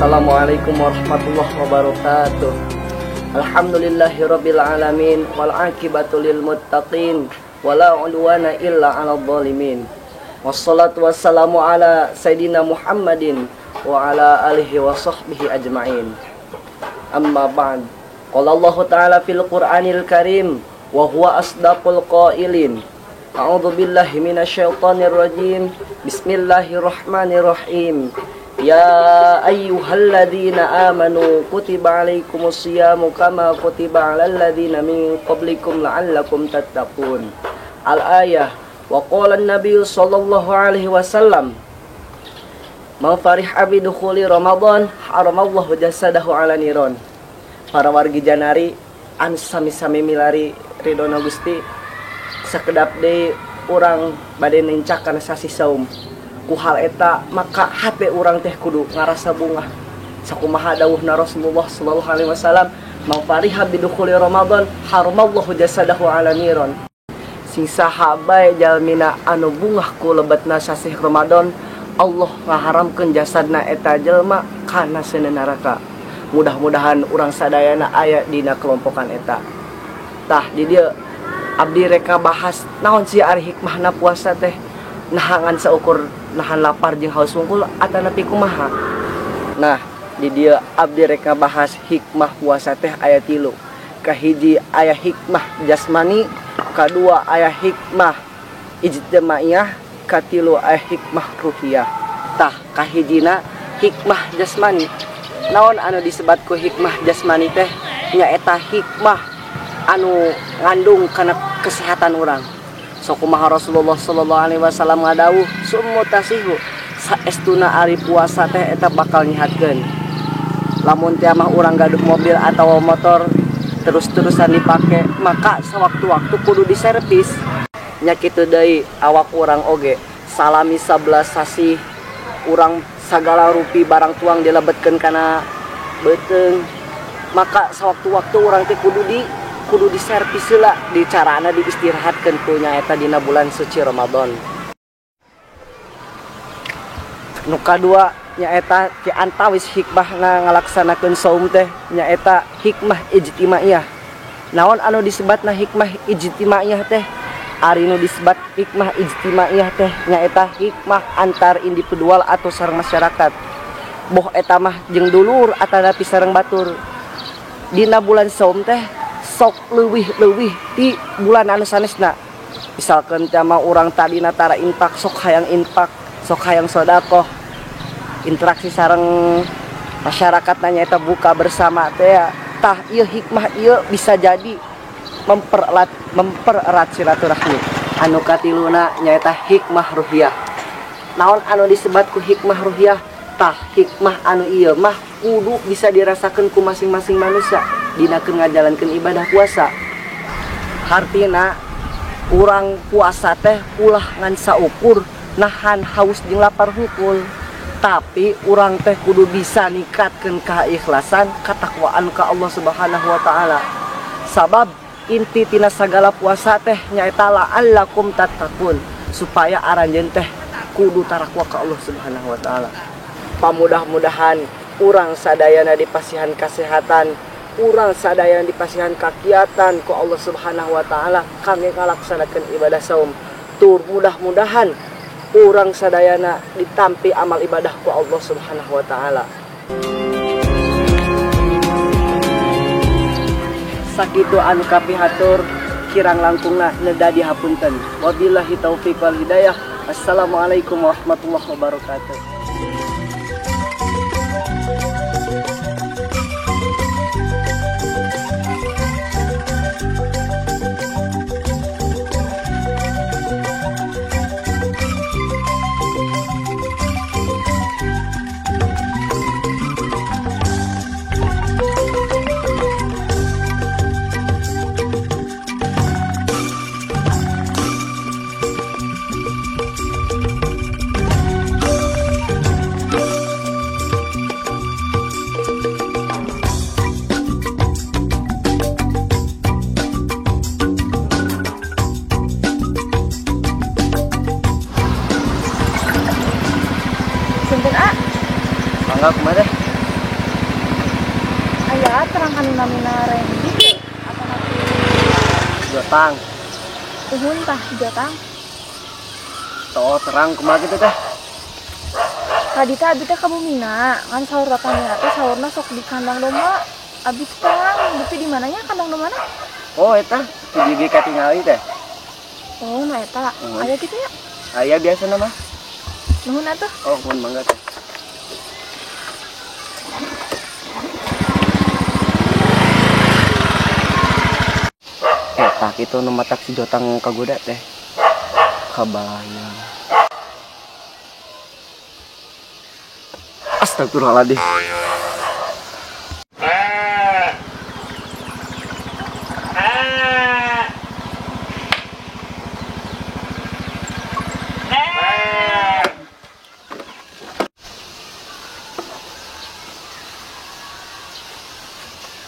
Assalamualaikum warahmatullahi wabarakatuh. Alhamdulillahirabbil alamin wal aqibatu lil muttaqin wala udwana illa 'alal zalimin. Wassalatu wassalamu ala sayidina Muhammadin wa ala alihi wa sahbihi ajma'in. Amma ba'd. Qala Allahu ta'ala fil Qur'anil Karim wa huwa asdaqul qailin. A'udzu billahi minasyaitonir rajim. Bismillahirrahmanirrahim. Ya ayyuhalladzina amanu kutiba alaikumus siyamu kama kutiba alal ladzina min qablikum la'allakum tattaqun. Al-ayah. Wa qala an-nabiy sallallahu alaihi wasallam, man fariha bi dukhuli Ramadan haramallahu jasadahu ala niron. Para wargi Janari anu sami-sami milari ridona Gusti, sakedap deui urang bade nincak kana sasih saum. Ku hal eta maka hate urang teh kudu ngarasa bungah. Sakumaha dawuhna Rasulullah sallallahu alaihi wasallam, man fariha bi dukhuli Ramadan haramallahu jasadahu ala niron. Sing saha bae jalmina anu bungah ku lebetna sasih Ramadan, Allah ngaharamkeun jasadna eta jelma kana seuneu neraka. Mudah-mudahan urang sadayana aya dina kelompokan eta. Tah di dieu abdi reka bahas naon sih ari hikmahna puasa teh, nahangan saukur nahan lapar jeung haus wungkul atanapi kumaha. Nah, di dieu abdi reka bahas hikmah puasa teh aya 3. Kahiji aya hikmah jasmani, kadua aya hikmah ijtimaiyah, katilu aya hikmah ruhiyah. Tah kahijina hikmah jasmani. Naon anu disebat ku hikmah jasmani teh nyaeta hikmah anu ngandung kana kesehatan urang. Sakumaha Rasulullah sallallahu alaihi wasallam ngadawuh summu tasihu, saestuna ari puasa teh eta bakal nyihatkeun. Lamun teh mah urang gaduh mobil atau motor terus-terusan dipake, maka sewaktu-waktu kudu diservis. Nya kitu deui awak urang oge, salami 11 sasih urang sagala rupi barang tuang dilebetkeun kana beuteung, maka sewaktu-waktu urang teh kudu diservis heula, di carana diistirahatkeun ku nyaeta dina bulan suci Ramadan. Nu kadua nyaeta ti antawis hikmahna ngalaksanakeun saum teh nyaeta hikmah ijtimaiyah. Naon anu disebatna hikmah ijtimaiyah teh? Ari nu disebat hikmah ijtimaiyah teh nyaeta hikmah antar individual atau sareng masyarakat. Boh eta mah jeung dulur atanapi sareng batur. Dina bulan saum teh sok leuwih-leuwih ti bulan anu sanesna. Misalkeun teh mah urang tadina tara infak, sok hayang infak, sok hayang sedekah. Interaksi sareng masyarakat nyaeta buka bersama teh. Tah ieu hikmah ieu bisa jadi mempererat silaturahmi. Anu katiluna nyaeta hikmah ruhiyah. Naon anu disebat ku hikmah ruhiyah? Tah hikmah anu ieu mah kudu bisa dirasakeun ku masing-masing manusia dina keur ngajalankeun ibadah puasa. Hartina urang puasa teh ulah ngan saukur nahan haus jeung lapar hukul, tapi urang teh kudu bisa ningkatkeun keikhlasan, katakwaan ka Allah Subhanahu wa taala. Sabab inti tina sagala puasa teh nyaeta la'allakum tattaqun, supaya aranjeun teh kudu tarakwa ka Allah Subhanahu wa taala. Pamudah-mudahan urang sadayana dipasihan kasehatan, urang sadayana dipasihan kakiatan ku Allah Subhanahu wa taala kangge ngalaksanakeun ibadah saum. Tur mudah-mudahan urang sadayana ditampi amal ibadah ku Allah Subhanahu wa taala. Sakitu anu kapihatur kirang langkungna neda dihapunten. Wabillahi taufik wal hidayah. Assalamualaikum warahmatullahi wabarakatuh. Punten, A. Mangga kumaha teh? terang kanu namina Rendi teu? Atanapi Jotang. Uhun tah Jotang. Toh terang kumaha kitu teh? Tadi teh abi teh ka bumina, ngan saur tatamina teh saurna sok di kandang domba. Abi teh terang, bukti di mananya kandang dombana? Oh eta, di gigi katingali teh. Oh, nah eta. Aya kitu nya? Aya biasana mah. Nuhun atuh. Oh, nuhun mangga teh. Eta kitu nu matak si Jotang kagoda teh. Kabayang. Astagfirullahaladzim.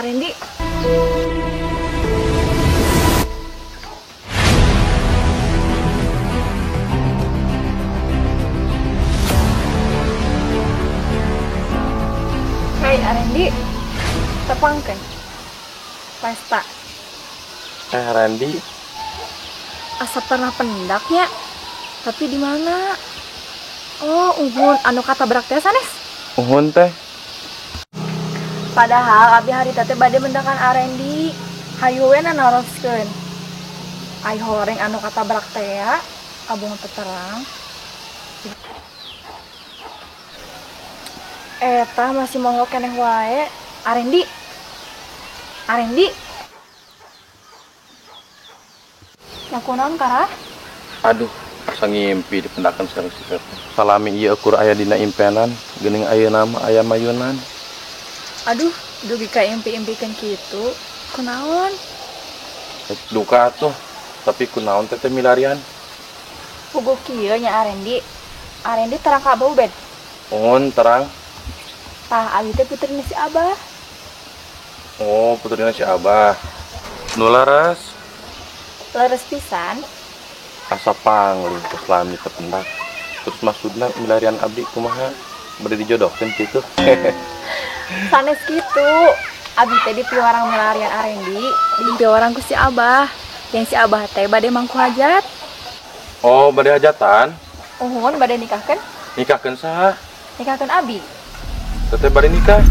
Arendi. Hai Arendi, tepangkeun. Pesta. Randy. Asa pernah pendaknya, tapi di mana? Oh, uhun anu katabrak teh sanes? Uhun teh. Padahal abi hari teh bade mendakan Arendi, hayu we naroskeun. Ai horeng anu katabrak teh ya, abong teu terang. Eta masih monggo keneh wae. Arendi. Arendi. Lakunaon kara? Aduh, asa ngimpi dipendakan sareng si Teteh. Salami ieu ukur aya dina impenan, geuning ayeuna mah aya mayunan. Aduh, dugi ka impi-impikeun kitu. Kunaon? Duka atuh, tapi kunaon teteh milarian? Puguh kieu nya Arendi. Arendi terang ka Abah Ubed? Uhun, terang. Tah, abi teh putrina si Abah. Oh, putrina si Abah. Nu laras? Leres pisan. Asa pangling tos lami tependak. Terus maksudna milarian abdi kumaha? Bade dijodohkeun kitu. Sanes kitu. Abi teh dipiwarang milarian Arendi, dipiwarang ku si Abah. Yang si Abah teh bade mangku hajat. Oh, bade hajatan? Uhun, bade nikahkeun. Nikahkeun saha? Nikahkeun abi. Teteh bade nikah.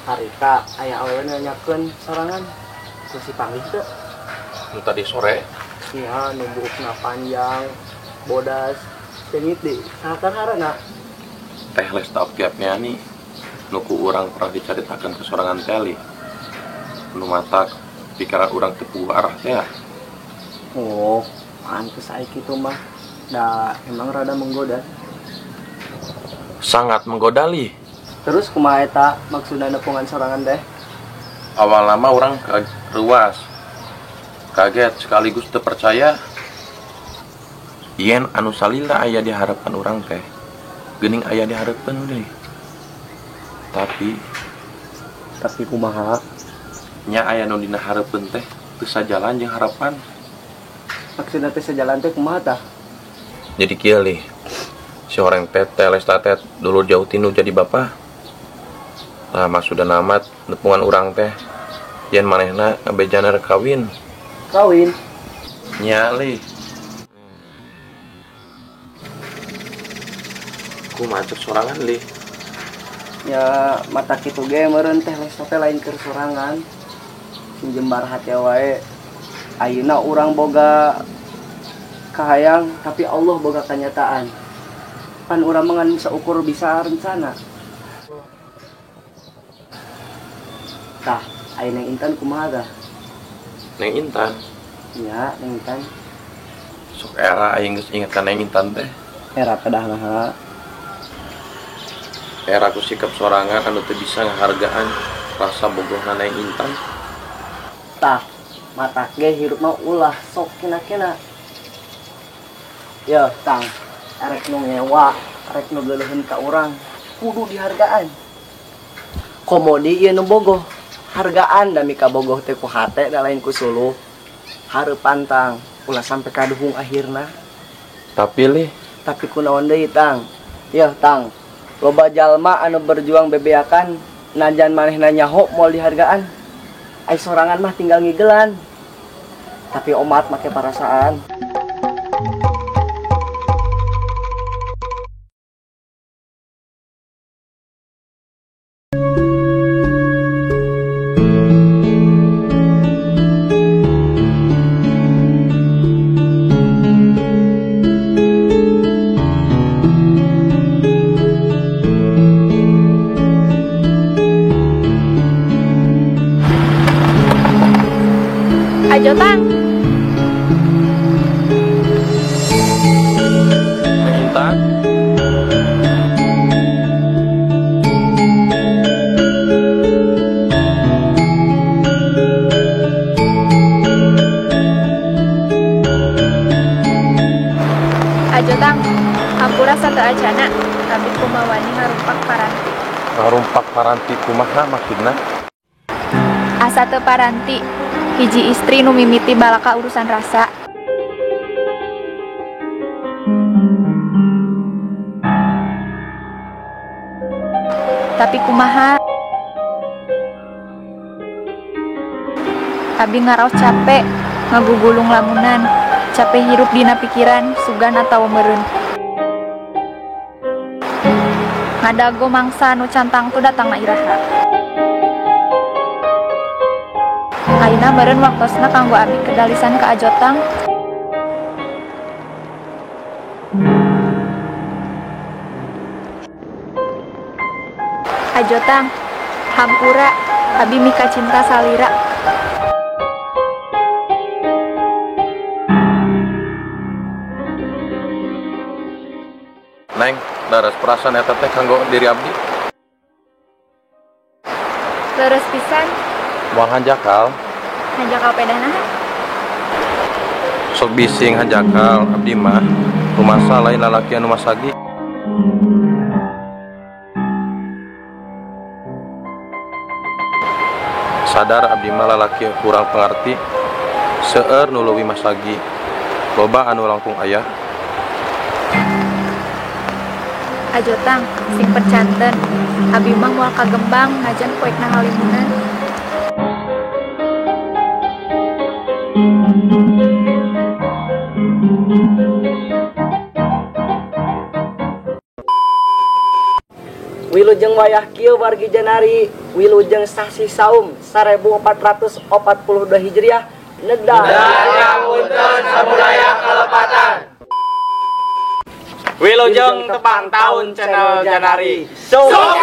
Harita aya awewe nanyakeun sorangan ku si panggih teu? Nu tadi sore. Iya, nu buukna panjang, bodas, seungit deui. Saha ngaranna? Teh Lesta Oktiapiani. Nu ku urang pernah dicaritakeun ke sorangan teh li. Nu matak pikiran urang teu puguh arah teh. Oh, pantes ai kitu mah. Da emang rada menggoda. Sangat menggoda li. Terus kumaha eta maksudna nepungan sorangan teh? Awal lama orang ruas. Kaget sekaligus teu percaya. Yen anu salila aya di harapan urang teh. Geuning aya di hareupeun deui. Tapi kumaha? Nya aya nu dina hareupeun teh teu sajalan jeung harapan. Maksudna teh sajalan teh kumaha tah? Jadi kieu lih. Si horeng teh teh Lesta teh dulu jauh tinu jadi bapa. Nah, maksudna amat nepungan urang teh yen manehna ngabejana rek kawin. Kawin? Nya lih. Kumaha cek sorangan lih? Ya mata kitu ge meureun teh Lesta teh lain keur sorangan. Sing jembar hate wae. Ayeuna urang boga kahayang tapi Allah boga kanyataan. Pan urang mah ngan saukur bisa rencana. Tah, aya Neng Intan kumaha tah? Neng Intan? Iya, Neng Intan. Sok era aing geus inget ka Neng Intan teh. Era pedah naha. Era ku sikap sorangan anu teu bisa ngahargaan rasa bogohna Neng Intan. Tah, matak ge hirup mah ulah sok kena-kena. Yo, tang, erek nu ngewa, erek nu geuleuheun ka urang, kudu dihargaan. Komodi ieu nu bogoh. Hargaan dami kabogoh teh ku hate da lain ku suluh. Hareupan tang, ulah sampai kaduhung akhirna. Tapi lih, tapi kunaon deui tang? Yeuh tang, loba jalma anu berjuang bebeakan najan manehna nyaho moal dihargaan. Ai sorangan mah tinggal ngigelan. Tapi omat make parasaan. Ajo tang. Neng Intan. Ajo tang, hampura sateuacana, tapi kumawani ngarumpak paranti. Ngarumpak paranti kumaha maksudna? Asa teu paranti. Hiji istri nu mimiti balaka urusan rasa. Tapi kumaha? Abi ngaraos capek, ngagugulung lamunan, capek hirup dina pikiran, sugan atawa meureun. Ngadago mangsa nu cantang tu datangna iraha. Ayeuna meureun waktosna kanggo abi kedalisan ka Ajotang. Ajotang, hampura, abi mika cinta salira. Neng, daras perasaan eta teh kanggo diri abdi. Leres pisan. Moal hanjakal. Hanjakal pedah naha? Sok bising hanjakal abdi mah. Rumasa lain lalaki anu masagi. Sadar abdi mah lalaki kurang pengerti. Seueur nu leuwih masagi. Loba anu langkung aya. Ajotang, sing percanten. Abi mah moal kagembang najan poekna halimunan. Wilujeng wayah kieu wargi Janari, wilujeng sasi saum 1442 Hijriah neda. Punten sabudaya kalepatan. Wilujeng tepang tahun channel Janari. Sukses!